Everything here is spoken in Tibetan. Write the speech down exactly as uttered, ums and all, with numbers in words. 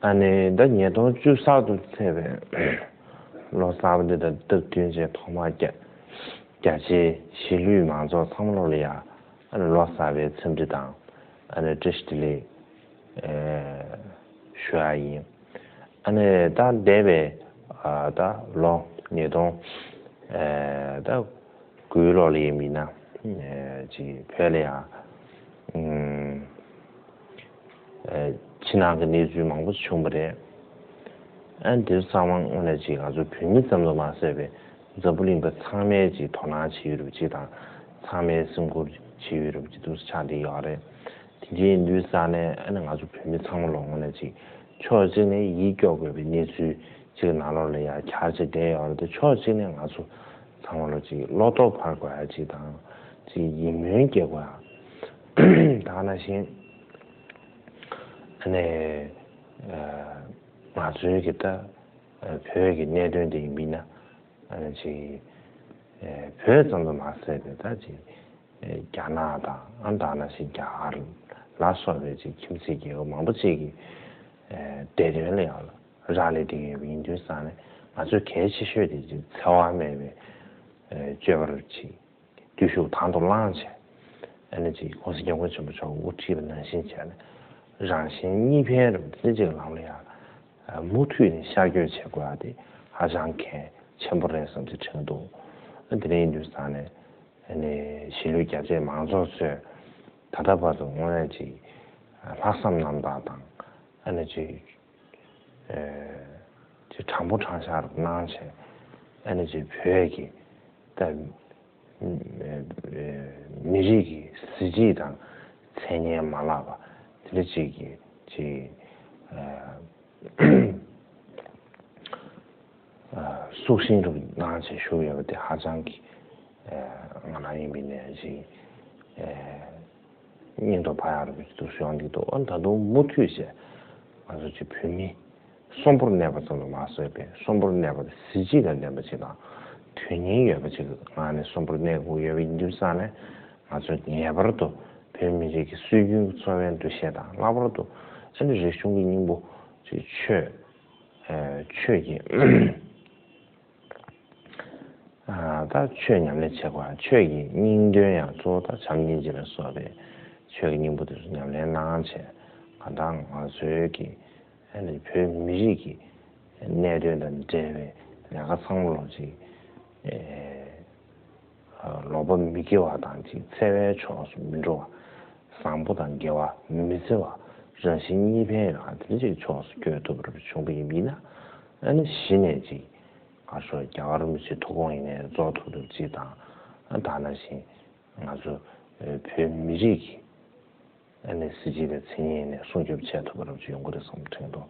ཨ་ནི་ད་ཉིས་སྟོང་བཅུ་གསར་དུ་ཚེས་པའི་ལོ་གསར་པ་འདི་དང་སྟབས་བསྟུན་བྱས་ཐོག་མར་རྒྱ་རྒྱ་ཆེའི་གཞིས་ལུས་མང་ཚོགས་ཚང་མ་ལོ་ལ་ཡ་ཨ་ནི་ལོ་གསར་པའི་འཚམས་འདྲི་དང་ཨ་ནི་བཀྲ་ཤིས་བདེ་ལེགས་ཨེ་ཞུ་ཡ་ཡིན། ཨ་ནི་ད་འདས་པའི་ཨ་ད་ལོ་ཉིས་སྟོང་ཨེ་ད་དགུའི་ལོ་ལ་ཡིན་མིན་ན་ཨེ་ཅིག་བོད་ལ་ཡ་ཨུམ། ཕྱི་ནང་གི་གནས་ཚུལ་མང་པོ་བྱུང་བ་རེད། ཨ་འདིར་ཚང་མ་དངོས་གནས་ཅིག་ང་ཚོ་བོད་མི་ཙམ་དུ་མ་ཟད་པའི་འཛམ་བུ་གླིང་པ་ཚང་མས་ཅིག་དོ་སྣང་བྱེད་ཡུལ་རུ་ཅིག་དང་ཚང་མས་སེམས་ཁུར་བྱེད་ཡུལ་རུ་ཅིག་ཏུ་ཆགས་བསྡད་ཡོད་རེད། དེ་འདྲའི་ཡིན་དུས་ས་ནས་ཨ་ནི་ང་ཚོ་བོད་མི་ཚང་མ་ལོ་དངོས་གནས་ཅིག་ཕྱོགས་གཅིག་ནས་ཡིད་སྐྱོ་དགོས་པའི་གནས་ཚུལ་ཅིག་ནང་ལོགས་ལ་ཡ་འཁྱར་བྱས་བསྡད་ཡོད་རེད་དེ་ཕྱོགས་གཅིག་ནས་ང་ཚོ་ཚང་མ་ལོ་ཅིག་བློ་སྟོབས་འཕར་དགོས་ཡ་ཅིག་དང་ཅིག་ཡིད་སྨོན་སྐྱེ་དགོས་ཡ་ད་ག་ནང་བཞིན། ཨ་ནི་ང་ཚོའི་གི་ད་བོད་ཀྱི་གནད་དོན་དེ་ཡིན་པས་ན་ཨ་ནི་ཅིག་བོད་ཙམ་དུ་མ་ཟད་པའི་ད་ཅིག་རྒྱ་ནག་དང་ཨ་ད་ནང་བཞིན་རྒྱ་གར་ལ་སོགས་པའི་ཅིག་ཁྱིམ་མཚེས་རྒྱལ་ཁབ་མང་པོ་ཅིག་གི་བདེ་དོན་ལ་ཡང་རག་ལས་བསྡད་ཡོད་པ་ཡིན་དུས་ཙང་ནས་ང་ཚོས་གལ་ཆེ་ཤོས་དེ་ཅིག་འཚེ་བ་མེད་པའི་སྤྱོད་པ་རུ་ཅིག་བརྟུལ་ཞུགས་དང་དུ་བླངས་བྱས། ཨ་ནི་ཅིག་༸གོང་ས་༸སྐྱབས་མགོན་ཆེན་པོ་མཆོག་དབུ་ཁྲིད་པ་ནང་བཞིན་བྱས་ནས་རང་གཞན་གཉིས་ཕན་རུ་དེ་ཅིག་ལམ་ལ་ཡ་མུ་མཐུད་ནས་ཤར་བསྐྱོད་བྱེད་དགོས་ཡ་དེ་ཧ་ཅང་གལ་ཆེན་པོ་རེད་བསམ་གྱི་དྲན་འདུག་ཨ་དེ་འདྲ་ཡིན་དུས་ཙང་ནས་ཨ་ནི་གཞིས་ལུས་རྒྱ་ཆེའི་མང་ཚོགས་ཚོས་ད་ལྟ་བར་དུ་དངོས་གནས་ཅིག་ལྷག་བསམ་རྣམ་དག་དང་ཨ་ནི་ཅིག་ཅིག་དྲང་པོ་དྲང་བཞག་རུ་གནང་བྱས་ཨ་ནི་ཅིག་བོད་ཀྱི་ད་མི་རིགས་ཀྱི་གཟི་བརྗིད་དང་མཚན་སྙན་མ་བརླག་པ་དེ་འདྲ་ཅིག་གི་ཅིག་སྲོག་ཤིང་རུ་གནང་བྱས་བཞུགས་ཡོད་པ་དེ་ཧ་ཅང་གི་ང་རང་ཡིན་པའི་ནས་ཅིག་སྙིང་སྟོབས་འཕར་ཡག་རུ་གི་འདུག་ཞུ་ཡང་འདུག་འདུག་ཨ་ད་དུང་མུ་མཐུད་བྱས་ང་ཚོ་ཅིག་བོད་མི་གསོན་པོར་གནས་པ་ཙམ་དུ་མ་ཟད་པའི་གསོན་པོར་གནས་པ་དེ་གཟི་བརྗིད་དང་ལྡན་པ་ཅིག་དང་དོན་སྙིང་ཡོད་པ་ཅིག་ངང་ནས་གསོན་པོར་གནས་དགོས་ཡོད་པ་ཡིན་དུས་ཙང་ནས་ང་ཚོས་ངེས་པར་དུ་བོད་མི་རིགས་ཀྱི་སྲོལ་རྒྱུན་གྱི་འཚོ་བའི་འདུ་ཤེས་དང་ལྷག་པར་དུ་ཨ་ནི་རིག་གཞུང་གི་སྙིང་པོ་ཅིག་ཆོས་ཆོས་ཀྱི་ད་ཆོས་ཉམས་ལེན་བྱེད་དགོས་ཆོས་ཀྱི་སྙིང་དོན་ཡང་གཙོ་བོ་ད་བྱམས་སྙིང་རྗེ་ལ་སོགས་པའི་ཆོས་ཀྱི་སྙིང་པོ་དེ་ཚོ་ཉམས་ལེན་གནང་བྱས་གང་ལྟར་ང་ཚོའི་གི་ཨ་ནི་བོད་མི་རིགས་ཀྱི་གནད་དོན་དང་འབྲེལ་བའི་ལས་ཀ་ཚང་མ་ལོ་ཅིག་ལོག་པ་མི་དགེ་བ་དང་ཅིག་འཚེ་བའི་ཕྱོགས་སུ་མི་འགྲོ་བ། བཟང་པོ་དང་དགེ་བ་མི་འཚེ་བ། རང་གཞན་གཉིས་ཕན་ཡོད་པ་དེ་ཅིག་ཕྱོགས་སུ་བསྐྱོད་ཐུབ་པ་བྱུང་པ་ཡིན་པ་ཡིན་ན་ཨ་ནི་གཞི་ནས་ཅིག་ང་ཚོ་རྒྱལ་བ་རིན་པོ་ཆེའི་ཐུགས་དགོངས་ཡིན་ནའི་རྫོགས་ཐུབ་ཐུབ་ཅིག་དང་ཨ་ད་ནང་བཞིན་ང་ཚོ་བོད་མི་རིགས་ཀྱི་ཨ་ནི་གཟི་བརྗིད་དང་མཚན་སྙན་ཡིན་ནའི་སྲུང་སྐྱོབ་བྱེད་ཐུབ་པ་རབ་ཅིག་ཡོང་གི་རེད་བསམ་དྲན་འདུག